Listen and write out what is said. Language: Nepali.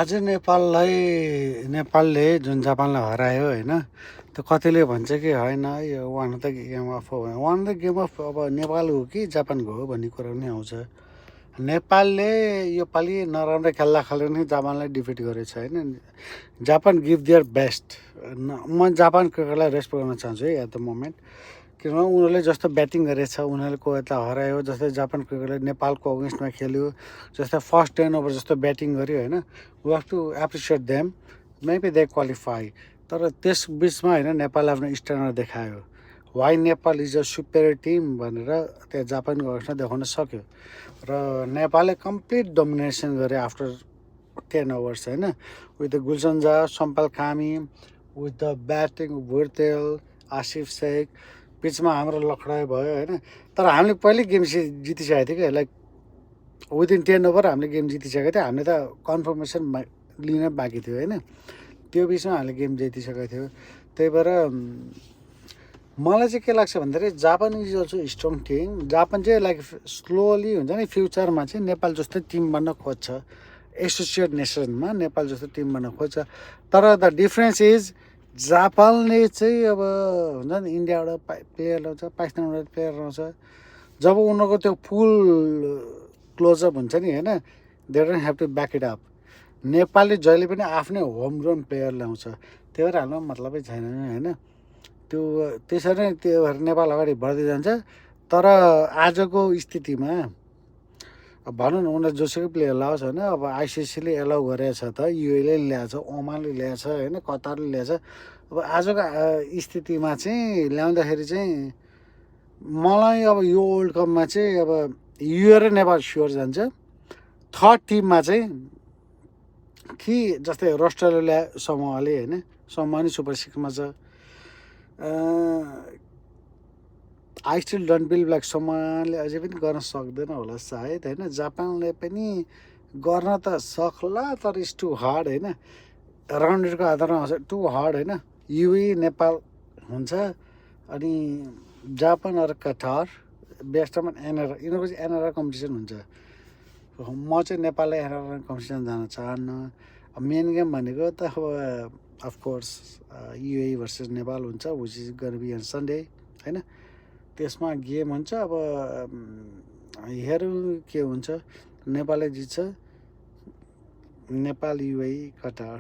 आज नेपालले जुन जापानलाई हरायो होइन, त कतिले भन्छ कि होइन यो one of the game of one of the game of अब नेपाल हो कि जापानको हो भन्ने कुरा पनि आउँछ। नेपालले यो पालि नराम्रो खेल्दा खेलेर नै जापानलाई डिफिट गरेछ होइन। Japan give their best. म जापान क्रिकेटलाई रेस्पेक्ट गर्न चाहन्छु है एट द मोमेन्ट, किनभने उनीहरूले जस्तो ब्याटिङ गरेछ, उनीहरूले कोलाई हरायो, जस्तै जापान क्रिकेटले नेपालको अगेन्स्टमा खेल्यो, जस्तै फर्स्ट 10 ओभर जस्तो ब्याटिङ गर्यो होइन। We have to appreciate them, maybe they qualify. तर त्यस बिचमा होइन नेपालले आफ्नो स्ट्यान्डर्ड देखायो। Why Nepal is a superior team भनेर त्यहाँ जापानको अगेन्स्टमा देखाउन सक्यो। र नेपालले कम्प्लिट डोमिनेसन गरे आफ्टर 10 ओभर्स होइन, with the Gulsan Jha, Sompal Kami, with the batting Bhurtel, Aasif Sheikh. बिचमा हाम्रो लखडाइ भयो होइन, तर हामीले पहिल्यै गेम जितिसकेको थियो क्या। लाइक विदिन 10 ओभर हामीले गेम जितिसकेको थियो। हामीले त कन्फर्मेसन लिन बाँकी थियो होइन। त्यो बिचमा हामीले गेम जितिसकेको थियो। त्यही भएर मलाई चाहिँ के लाग्छ भन्दाखेरि Japan is also strong team. Japan चाहिँ लाइक स्लोली हुन्छ नि, फ्युचरमा चाहिँ नेपाल जस्तै टिम बन्न खोज्छ। एसोसिएट नेसनमा नेपाल जस्तो टिम बन्न खोज्छ। तर द डिफरेन्स इज जापानले चाहिँ अब हुन्छ नि इन्डियाबाट प्लेयर ल्याउँछ, पाकिस्तानबाट प्लेयर ल्याउँछ। जब उनीहरूको त्यो फुल क्लोजअप हुन्छ नि होइन, they don't have to back it up. नेपालले जहिले पनि आफ्नै होम ग्राउन्ड प्लेयर ल्याउँछ, त्यही भएर हाम्रो मतलबै छैन होइन। त्यो त्यसरी नै त्यो भएर नेपाल अगाडि बढ्दै जान्छ। तर आजको स्थितिमा अब भनौँ न उनीहरू जोसुकै प्लेयर लाओस् होइन, अब आइसिसीले एलाउ गरेछ त, युएले ल्याएछ, ओमानले ल्याएछ होइन, कतारले ल्याएछ। अब आजको स्थितिमा चाहिँ ल्याउँदाखेरि चाहिँ मलाई अब यो वर्ल्ड कपमा चाहिँ अब युए र नेपाल स्योर जान्छ। थर्ड टिममा चाहिँ कि जस्तै अस्ट्रेलिया समूहले होइन, समूह नि सुपर सिक्समा छ। I still don't believe like समूहले अझै पनि गर्न सक्दैन होला सायद होइन। जापानले पनि गर्न त सक्ला, तर इट्स टु हार्ड होइन। राउन्डको आधारमा आउँछ, टु हार्ड होइन। युए नेपाल हुन्छ, अनि जापान र कतार, बेस्टमा एनआर, यिनीहरूको चाहिँ एनआर कम्पिटिसन हुन्छ। म चाहिँ नेपाललाई एनआर कम्पिटिसन जान चाहन्न। मेन गेम भनेको त अब अफकोर्स युए भर्सेस नेपाल हुन्छ, which is gonna be on Sunday होइन। त्यसमा गेम हुन्छ। अब हेरौँ के हुन्छ। नेपालले जित्छ, नेपाल युए कतार।